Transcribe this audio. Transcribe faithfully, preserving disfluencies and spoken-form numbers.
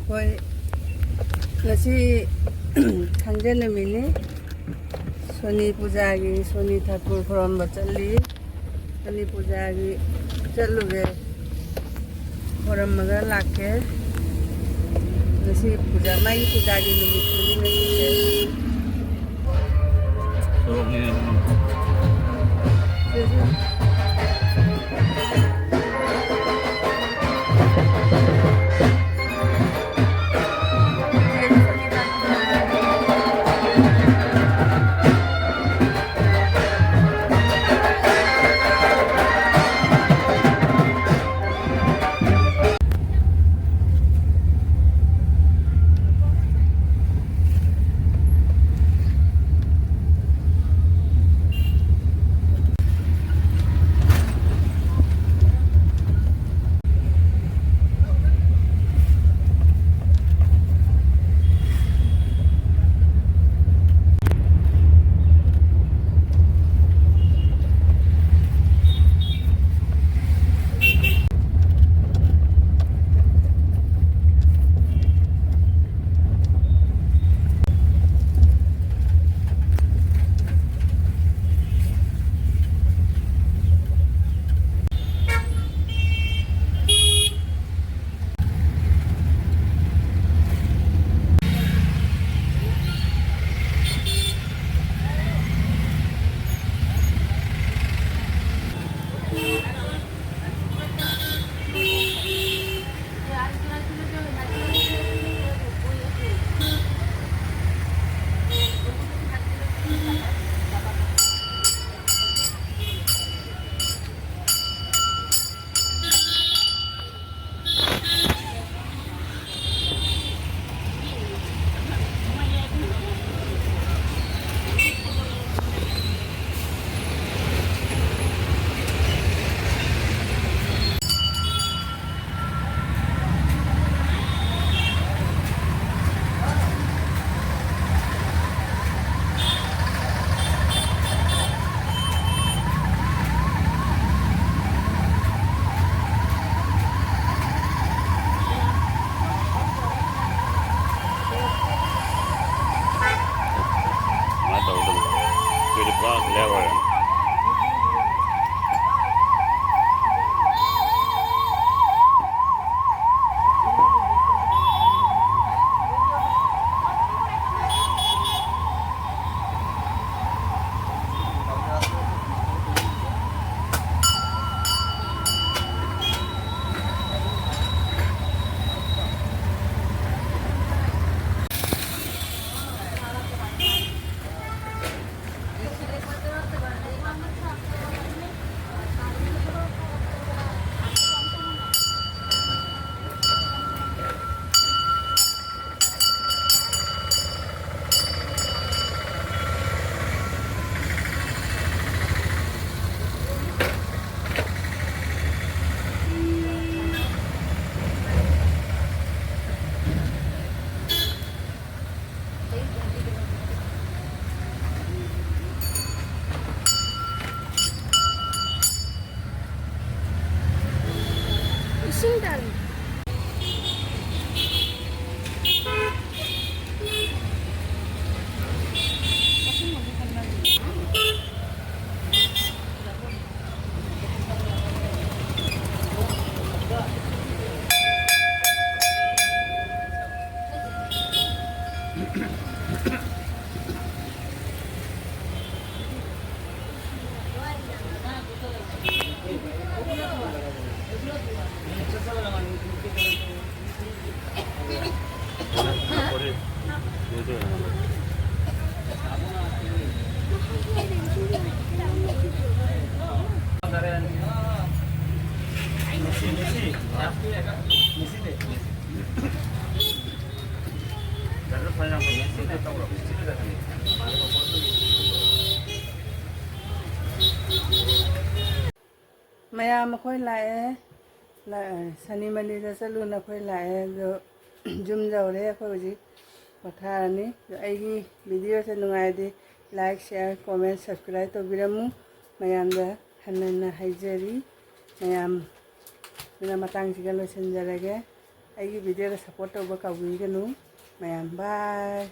ꯍꯣꯏ, ꯉꯁꯤ ꯁꯟꯗꯦ ꯅꯨꯃꯤꯠꯅꯤ꯫ ꯁꯣꯅꯤ ꯄꯨꯖꯥꯒꯤ, ꯁꯣꯅꯤ ꯊꯥꯀꯨꯔ ꯈꯨꯔꯨꯝꯕ ꯆꯠꯂꯤ꯫ ꯁꯣꯅꯤ ꯄꯨꯖꯥꯒꯤ ꯆꯠꯂꯨꯒꯦ, ꯈꯨꯔꯨꯝꯃꯒ ꯂꯥꯛꯀꯦ꯫ ꯉꯁꯤ ꯄꯨꯖꯥ, ꯃꯥꯒꯤ ꯄꯨꯖꯥꯒꯤ ꯅꯨꯃꯤꯠꯇꯨꯅꯤ ꯉꯁꯤꯁꯦ꯫ ꯁꯣꯔꯣꯛꯅꯤꯅꯦ ꯑꯗꯨꯝ꯫ ꯃꯌꯥꯝ ꯑꯩꯈꯣꯏ ꯂꯥꯛꯑꯦ, ꯂꯥꯛꯑꯦ꯫ ꯁꯅꯤ ꯃꯟꯗꯤꯔꯗ ꯆꯠꯂꯨꯅ ꯑꯩꯈꯣꯏ ꯂꯥꯛꯑꯦ꯫ ꯑꯗꯣ ꯌꯨꯝ ꯌꯧꯔꯦ꯫ ꯑꯩꯈꯣꯏ ꯍꯧꯖꯤꯛ ꯄꯣꯊꯥꯔꯅꯤ꯫ ꯑꯗꯣ ꯑꯩꯒꯤ ꯚꯤꯗꯤꯑꯣꯁꯦ ꯅꯨꯡꯉꯥꯏꯔꯗꯤ like, share, comment, subscribe ꯇꯧꯕꯤꯔꯝꯃꯨ꯫ ꯃꯌꯥꯝꯗ ꯍꯟꯅ ꯍꯟꯅ ꯍꯥꯏꯖꯔꯤ꯫ ꯃꯌꯥꯝ ꯑꯗꯨꯅ ꯃꯇꯥꯡꯁꯤꯒ ꯂꯣꯏꯁꯤꯟꯖꯔꯒꯦ꯫ ꯑꯩꯒꯤ ꯚꯤꯗꯤꯑꯣꯗ support ꯇꯧꯕ ꯀꯥꯎꯕꯤꯒꯅꯨ꯫ ꯃꯌꯥꯝ bye꯫